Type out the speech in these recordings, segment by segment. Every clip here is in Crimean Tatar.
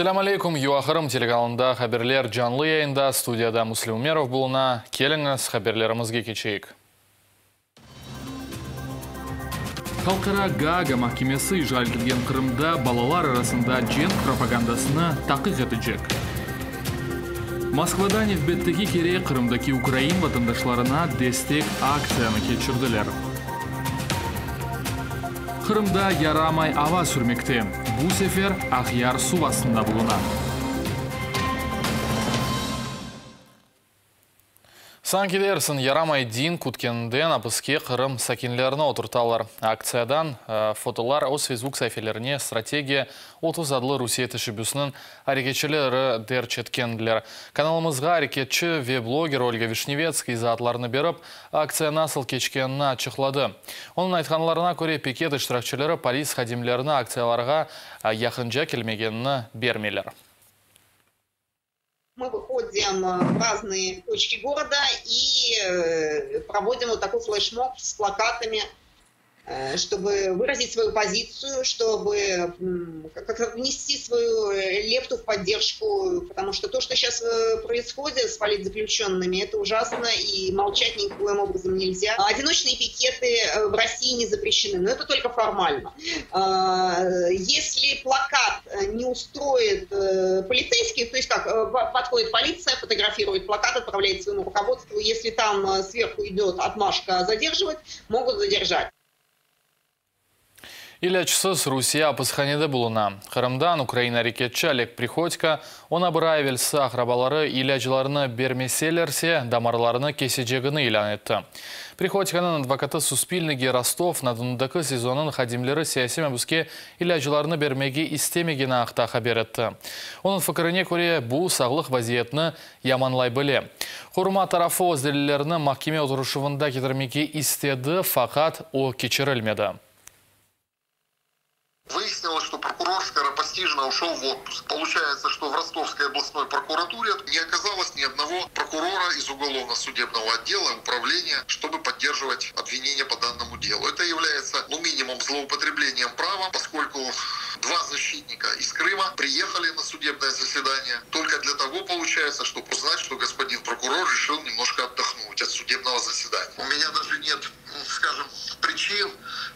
Selâm aleyküm, UA-Qırım telekanalında haberler canlı yayında, studiyada Müslim Ümerov buluna. Keliñiz, haberlerimizge keçeyik. Halqara Gaaga mahkemesi işğal etilgen Qırımda balalar arasında cenk propagandasını taqiq etecek. Moskvada nevbetteki kere Qırımdaki ukrain vatandaşlarına destek aktsiyanı keçirdiler. Qırımda yaramay ava sürmekte, bu sefer Aqyar suv astında buluna. Sanki dersiñ, yaramay din kütkeninden apiske Qırım sakinlerini oturtalar. Aktsiyadan fotolar öz Facebok saifelerine Strategiya 30 adlı Rusiye teşebbüsiniñ areketçileri derc etkendiler. Kanalımızğa areketçi ve bloger Olga Vişnevetskaya izaatlarını berip, aktsiya nasıl keçkenini açıqladı. Onıñ aytqanlarına köre, piket iştirakçileri polis hadimlerini aktsiyalarğa yaqınca kelmegenini bermeyler. Мы выходим в разные точки города и проводим вот такой флешмоб с плакатами, чтобы выразить свою позицию, чтобы как-то внести свою лепту в поддержку, потому что то, что сейчас происходит с политзаключенными, это ужасно, и молчать никоим образом нельзя. Одиночные пикеты в России не запрещены, но это только формально. Если плакат не устроит полицейских, то есть как, подходит полиция, фотографирует плакат, отправляет своему руководству, если там сверху идет отмашка задерживать, могут задержать. İlâcsız Rusiye apishanede buluna. Qırımdan ukrain areketçi Oleg Prihodko oña bir ay evelsi aqrabaları ilâclarını bermeselerse, damarlarını kesecegini ilân etti. Prihodkonıñ advokatı Suspilnege Rostov-na-Donudaki SİZOnıñ hadimleri siyasiy mabüske ilâclarını bermege istemegeni aqta haber etti. Onıñ fikirine köre, bu sağlıq vaziyetini yamanlay bile. Qoruma tarafı öz delillerini mahkeme oturışuvında ketirmege istedi, faqat o keçirilmedi. Выяснилось, что прокурор скоропостижно ушел в отпуск. Получается, что в Ростовской областной прокуратуре не оказалось ни одного прокурора из уголовно-судебного отдела, управления, чтобы поддерживать обвинение по данному делу. Это является, ну, минимум злоупотреблением права, поскольку два защитника из Крыма приехали на судебное заседание только для того, получается, чтобы узнать, что господин прокурор решил немножко отдохнуть от судебного заседания. У меня даже нет, скажем, причин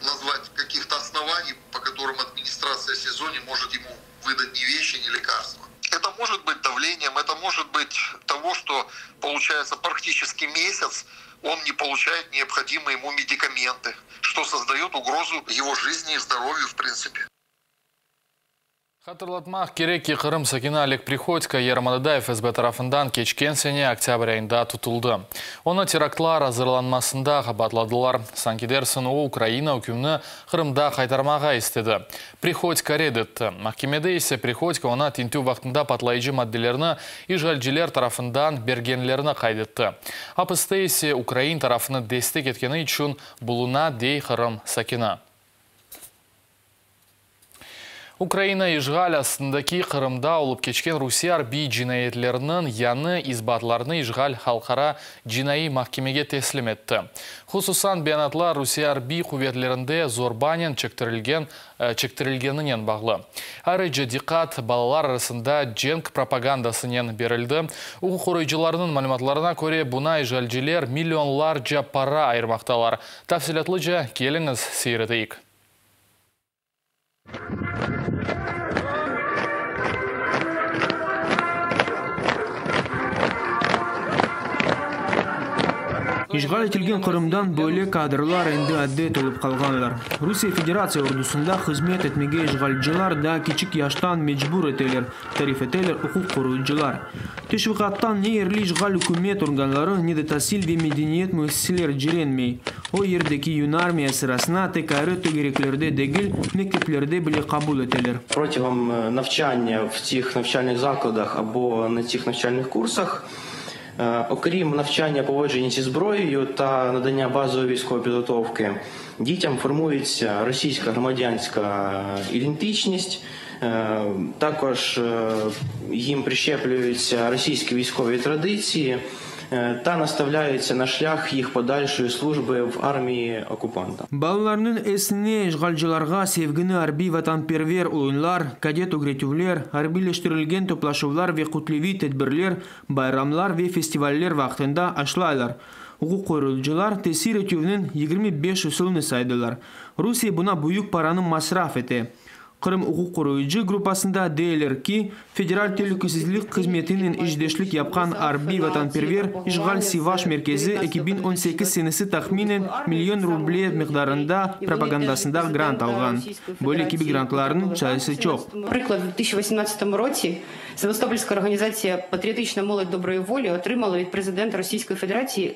назвать каких-то оснований, по которым администрация СИЗО не может ему выдать ни вещи, ни лекарства. Это может быть давлением, это может быть того, что получается практически месяц он не получает необходимые ему медикаменты, что создает угрозу его жизни и здоровью в принципе. Hatırlatmaq kerek ki, Qırım sakini Oleg Prihodko yarımadada FSB tarafından keçken sene oktâbr ayında tutuldı. Onı teraktlar azırlanmasında qabaatladılar. Sanki dersiñ, o Ukraina ükümini Qırımda qaytarmağa istedi. Prihodko red etti. Mahkemede ise Prihodko oña tintüv vaqtında patlayıcı maddelerni işğalciler tarafından bergenlerini qayd etti. Apiste ise ukrain tarafını destek etkeni içün buluna, dey Qırım sakini. Ukraina işğal astındaki Qırımda olıp keçken Rusiye arbiy cinayetleriniñ yañı isbatlarını işğal Halqara cinaiy mahkemege teslim etti. Hususan, beyanatlar Rusiye arbiy quvetlerinde zorbanen çektirilgen çektirilgeninen bağlı. Ayrıca diqqat balalar arasında cenk propagandasınen berildi. Uquq qoruyıcılarnıñ malümatlarına köre, buña işğalciler millionlarca para ayırmaqtalar. Tafsilâtlıca keliñiz seyir eteyik. İşğal etilgen Qırımdan böyle kadrlar endi adet olıp qalğanlar. Rusiye Federatsiya ordusında hızmet etmege işğalcılar daa kiçik yaştan mecbur eteler, tarif eteler uquq qoruyıcılar. Teşviqattan ne yerli işğal ükümet organları, ne de tasil ve medeniyet müessiseler cirenmey. O yerdeki yunarmiya sırasına tek ayrı tögereklerde degil, mekteplerde bile qabul eteler. Протягом навчання в цих навчальних закладах або на цих навчальних курсах, окрім навчання поводження зі зброєю та надання базової військової підготовки, дітям формується російська громадянська ідентичність, також їм прищеплюються російські військові традиції. Та наставляються на шлях їх подальшої служби в армії окупанта. Balalarnıñ esine işğalcılarğa sevgini arbiy-vatanperver oyunlar, kadet ögretüvler, arbiyleştirilgen toplaşuvlar ve kütleviy tedbirler, bayramlar ve festivaller vaqtında aşlaylar. Uquq qoruyıcılar tesir etüvniñ 25 usulını saydılar. Rusiye buña büyük paranı masraf ete. Qırım uquq qoruyıcı gruppasında deyler ki, Federal telükesizlik hızmetinen işdeşlik yapqan Arbiy-vatanperver işğal Sivaş merkezi 2018 senesi tahminen million ruble miqdarında propagandasında grant alğan. Böyle kibi grantlarnıñ sayısı çoq. Napriklad, в 2018 році Севастопольська організація «Патріотична молодь доброї волі» отримала від президента Російської Федерації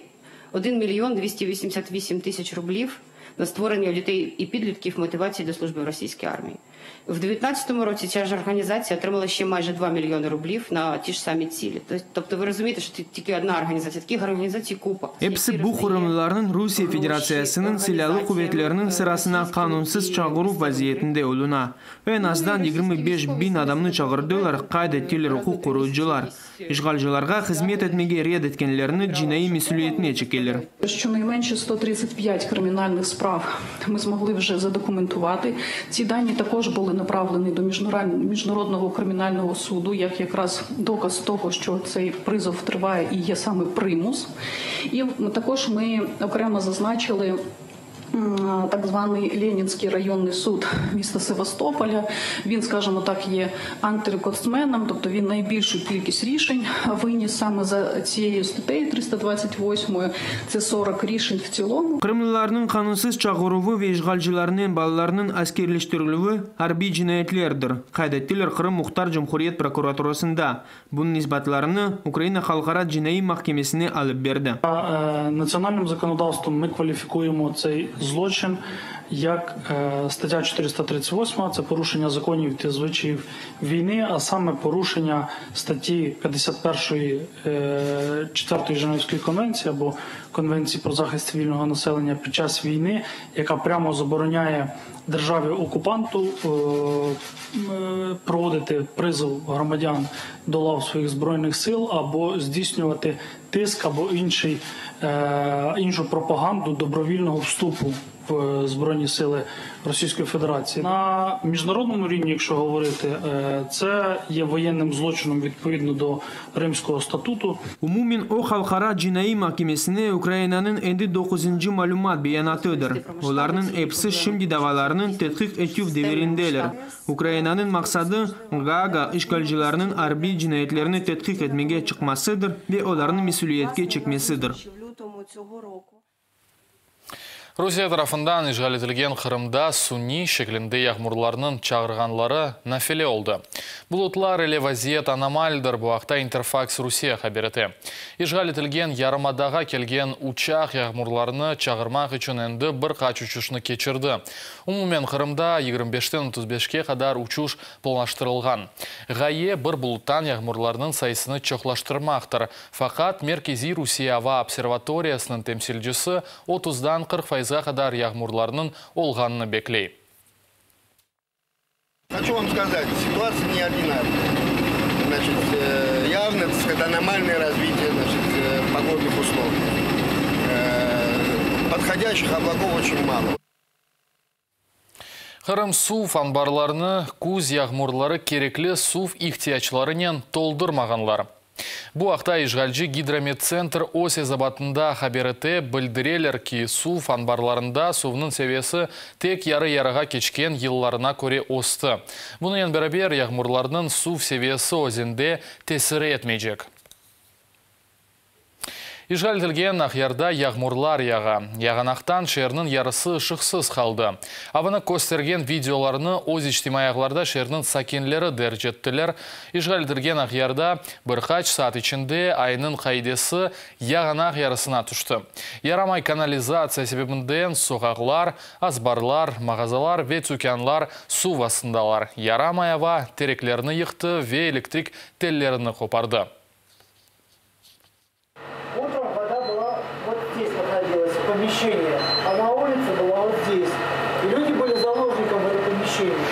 1 мільйон 288 тисяч рублів на створення у дітей і підлітків мотивації до служби в російській армії. В 2019 році ця ж організація отримала ще майже 2 мільйони рублів на ті ж самі цілі. Тобто ви розумієте, що тільки одна організація, таких організацій купа. Episi bu qırımlılarnıñ Rusiye Federatsiyasınıñ Silâlı quvetleriniñ sırasına qanunsız çağıruv vaziyetinde oluna. Eñ azdan 25 biñ adamnı çağırdılar, qayd ettiler uquq qoruyıcılar. İşğalcılarğa hızmet etmege red etkenlerni cinaiy mesüliyetine çekeler. Щонайменше 135 кримінальних справ ми змогли вже задокументувати. Ці дані також були направлені до Міжнародного кримінального суду, як якраз доказ того, що цей призов триває і є саме примус. І також ми окремо зазначили так званий Ленінський районний суд міста Севастополя. Він, скажімо так, є антирекордсменом, тобто він найбільшу кількість рішень виніс саме за цією статтею 328. Це 40 рішень в цілому. Qırımlılarnıñ qanunsız çağıruvı ve işğalcilernen balalarnıñ askerleştirilüvi arbiy cinayetlerdir, qayd ettiler Qırım Muhtar Cumhuriyet prokuraturasında. Bunıñ isbatlarını Ukraina Halqara cinaiy mahkemesine alıp berdi. Національним законодавством ми кваліфікуємо цей злочин як стаття 438, це порушення законів та звичаїв війни, а саме порушення статті 51 4 Женевської конвенції або Конвенції про захист цивільного населення під час війни, яка прямо забороняє державі-окупанту проводити призов громадян до лав своїх збройних сил або здійснювати тиск або інший, іншу пропаганду добровільного вступу в Збройні сили Російської Федерації. На міжнародному рівні, якщо говорити, це є воєнним злочином відповідно до Римського статуту. Umumen o Halqara cinaiy mahkemesine Ukrainanıñ endi doquzıncı malümat beyanatıdır. Olarnıñ episi şimdi davalarnıñ tedqiq etüv devirindeler. Ukrainanıñ maqsadı Gaaga işğalcilerniñ arbiy cinayetlerini tedqiq etmege çıqmasıdır ve olarnı mesüliyetke çekmesidir. Rusiye tarafından işğal etilgen Qırımda suniy şeklinde yağmurlarnıñ çağırğanları nafile oldı. Bulutlar ile vaziyet anomaldir, bu aqta Interfaks Rusiye haber ete. İşğal etilgen yarımadağa kelgen uçaq yağmurlarını çağırmaq içün endi bir qaç uçuşnı keçirdi. Umumen Qırımda 25-ten 35-ke qadar uçuş planlaştırılğan. Ğaye bir buluttan yağmurlarnıñ sayısını çoqlaştırmaqtır. Faqat Merkeziy Rusiye ava observatoriyasınıñ temsilcisi 30-dan 40 fayızğa qadar yağmurlarnıñ olğanını bekley. Хочу вам сказать, ситуация неординарная. Значит, явно, так сказать, аномальное развитие, значит, погодных условий. Подходящих облаков очень мало. Qırım suv anbarlarını küz yağmurları kerekli suv ihtiyaclarınen toldurmağanlar. Bu aqta işğalci Gidromettsentr öz esabatında haber ete, bildireler ki, suv anbarlarında suvnıñ seviyesi tek yarı-yarığa keçken yıllarına köre östi. Bunıñ beraber yağmurlarnıñ suv seviyesi özende tesir etmeycek. İşğal etilgen Aqyarda yağmurlar yağa. Yağanaqtan şeerniñ yarısı ışıqsız qaldı. Avanı köstergen videolarnı öz içtimaiy ağlarda şeerniñ sakinleri derc ettiler. İşğal etilgen Aqyarda bir qaç saat içinde aynıñ qaidesi yağanaq yarısına tüşti. Yaramay kanalizatsiya sebebinden soqaqlar, azbarlar, mağazalar ve tükânlar suv astındalar. Yaramay ava tereklerni yıqtı ve elektrik tellerini qopardı. Утром вода была вот здесь находилась, в помещении, а на улице была вот здесь. И люди были заложником в этом помещении.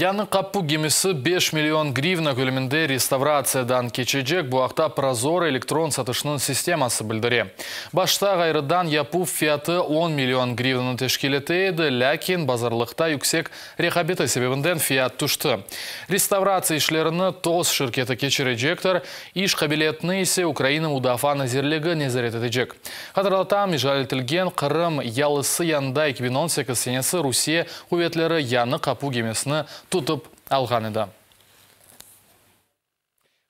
Yañı Qapu gemisi beş million grivna köleminde restavratsiyadan keçecek, bu aqta Prozorro elektron satışnıñ sisteması bildire. Başta ğayrıdan yapuv fiyatı on million grivnanı teşkil ete edi, lâkin bazarlıqta yüksek reqabeti sebebinden fiyat tüşti. Restavratsiya işlerini TOS şirketi keçirecektir, iş qabiliyetini ise Ukraina Mudafaa nazirligi nezaret etecek. Hatırlatam, işğal etilgen Qırım yalısı yanında 2018 senesi Rusiye quvetleri Yañı Qapu gemisini tutıp alğan edi.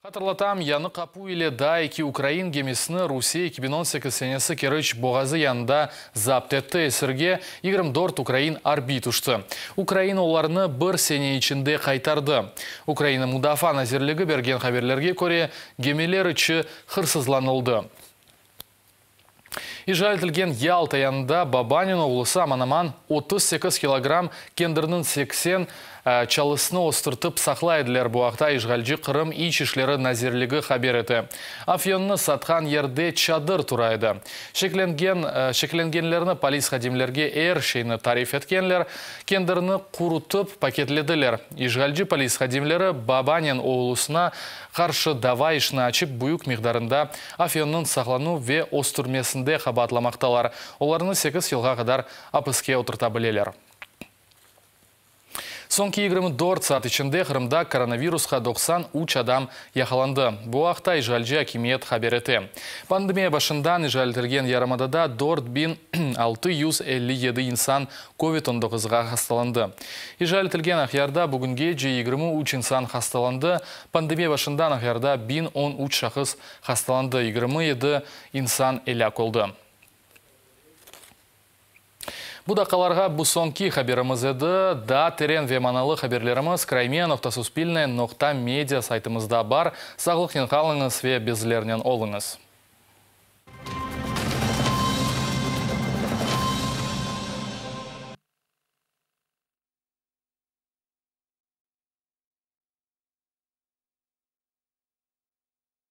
Hatırlatam, Yañı Qapu ile daa eki ukrain gemisini Rusiye 2018 senesi Keriç boğazı yanında zapt etti, esirge 24 ukrain arbiy tüşti. Ukraina olarnı bir sene içinde qaytardı. Ukraina Mudafaa nazirligi bergen haberlerge köre, gemiler içi hırsızlanıldı. İşğal etilgen Yalta yanında babanen oğlusı aman-aman 38 kilogramm kendirniñ 80 çalısını östürtip saqlay ediler. Bu aqta işğalci Qırım İç işleri nazirligi haber ete. Afyonnı satqan yerde çadır tura edi. Şeklengen, şeklengenlerni polis hadimlerge er şeyni tarif etkenler, kendirni qurutıp paketlediler. İşğalci polis hadimleri babanen oğlusına qarşı dava işini açıp, büyük miqdarında afyonnıñ saqlanuv ve östürmesinde qabaatlamaqtalar. Olarnı sekiz yılğa qadar apiske oturta bileler. Soñki 24 saat içinde Qırımda koronavirusqa 93 adam yaqalandı. Bu aqta işğalci akimiyet haber ete. Pandemiya başından işğal etilgen yarımadada 4657 insan COVID-19-ğa hastalandı. İşğal etilgen Aqyarda bugüngece 23 insan hastalandı. Pandemiya başından Aqyarda 1013 şahıs hastalandı, 27 insan elâk oldı. Bu daqqalarğa bu soñki haberimiz edi. Daa teren ve manalı haberlerimiz crimea.suspilne.media saytımızda bar. Sağlıqnen qalıñız ve bizlernen oluñız.